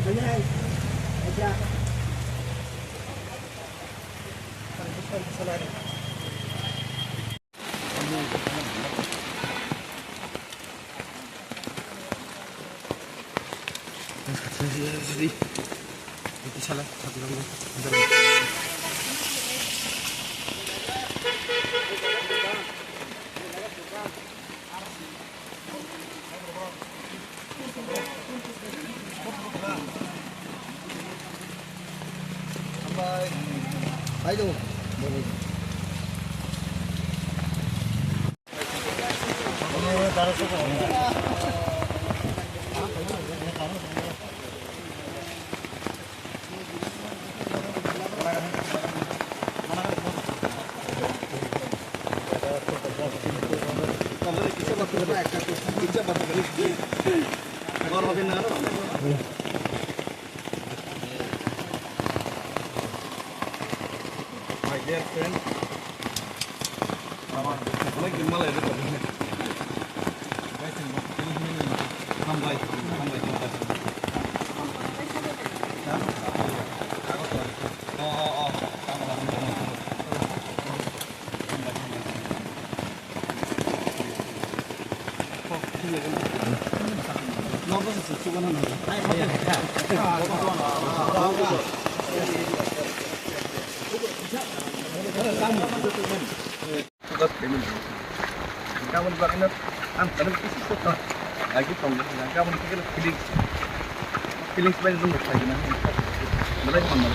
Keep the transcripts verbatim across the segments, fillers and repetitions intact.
My dear friend, hambai, hambai, hambai. Gabon bagwi no ang tani kisi sokha. Lagi tong, gabon khe feelings, feelings bai nung thai na. Belai hambai.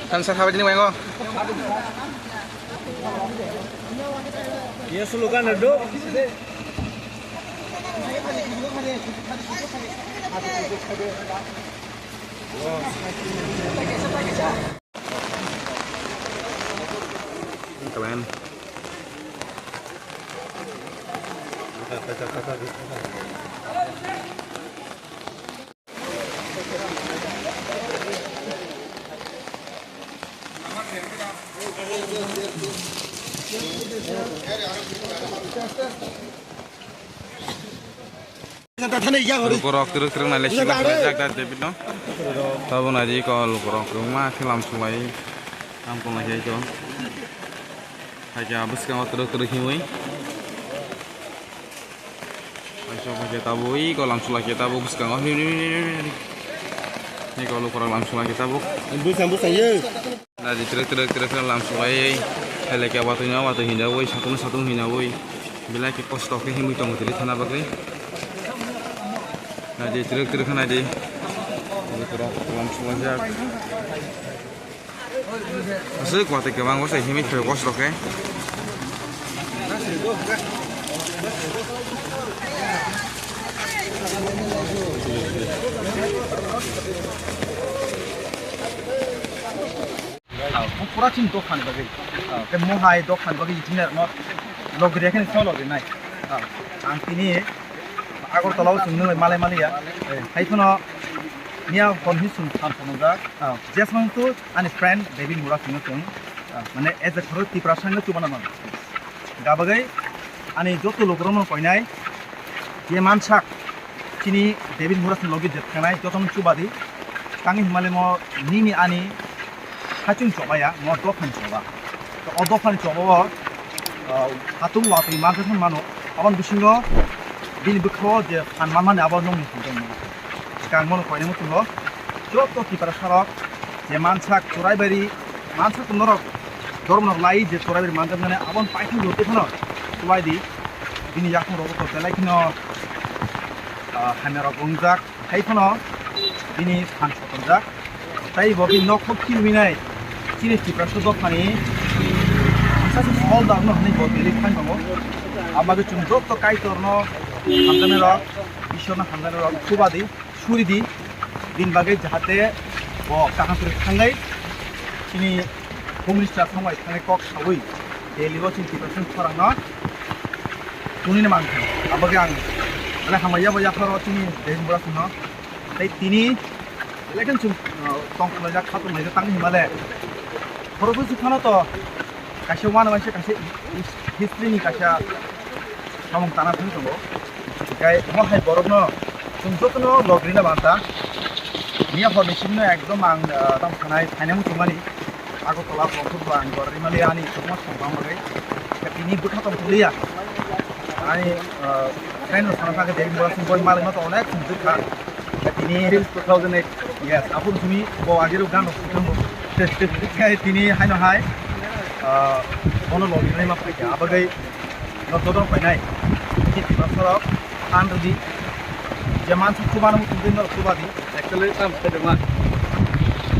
Thansa habadi ni wengo. Iya sulukan do. Kalian. Lukurok twrwk twrwk nailai sibak jak jak David no. Tabuk naidi ko lukurok kwbangma khe lam sulai. Tam tong lai khe to. Hai khe bwskango twrwk twrwk hiwi. Hai sok hai khe tabuk iko lam sulai khe tabuk bwskango. Iko lukurok lam sulai khe tabuk. Bwsang bwsang ye. Naidi twrwk twrwk twrwk khe lam sulaiwi, hai le khe watwi no watwi hinawi, satung no satung hinawi, belai khe kosto khe himwi tongo tini thana bagwi. Naidi twrwk twrwk khe naidi. Lam sulaijak. Aswk watwi kwbang bwsai himwi thai kosto khe. Ah, bo pura chini dophani bagwi. Ah, tei mohai dophani bagwi chini no logri khe solo rinai. Ah, ang tini Agartala o chwng nung malai maliya. Hai phano miya hor hi chwng than phunukjak. Ah, jesmang tu ani friend David Mura chwngno chwng, ah, mane as a khoro Tiprasa no chubana nang. Gabagwi ani joto lukurokno koinai je mansak chini David Murasni logi je thangnai jotono chubadi. Tangwi himale mo nini ani hachung chobaya mo dophani choba. To o dophani choba o, ah, hatung watwi mansa thang mano. Aboni bisingo bini bwkhao je phan manmani abo nongni phan tongmani. Kang mono koinai muchungo joto Tiprasarok je mansak Churaibari mansak norok dormonok lai je Churaibari manjakmani aboni paithak rwtwi phano chubaidi bini yakung rogo to belai kheno, ah, hamyarok wngjak hai phano bini phan sotongjak. Tai bo bini nok khok khilwinai chini Tiprasa dophani bwsaswk sol dagno hwnwi bo belai thang tongo. Abagwi chwng joto Kaitorno hamjaknairok, Ishwarno hamjaknairok chubadi. Suri di, bini bagwi jahate bo kaham khe thangwi chini Home Minister thangbai thangwi kok sawi Delhi o chini Tiprasa khorangno tunini mankha. Abagwi ang belai hambai yabo yapharo chini Delhi borok no. Tei tini belai khe chwng, uh, tong khwlaijak, kha tong laijak tangwi himale. Khoroksa si phano to kaisa uanama se kaisa his-, history ni kaisa samung tana thang tongo. Hinkhe mo hai borokno Jotono logri na banta. Miya hor ni simno ekdom ang, ah, tam khanai, thainai muchung mani. Agartala, Bongkok ba ang gor rimali ani chukma song bang bagwi. Tini bwkha tong tuliya. Ani, ah, friend rok sana thangkhe tei mura sung boy malai ma to onek sung jukha. Tini since two thousand eight. Yes, aphuru simi bo agiro gan rok sung bo. Tini haino hai, ah, bono logri nai ma phaikha. Abagwi no jodon painai. Ki Tiprasa rok, an rudi. Je mansu kubana muchung din no kubadi. Actually, tam khedema.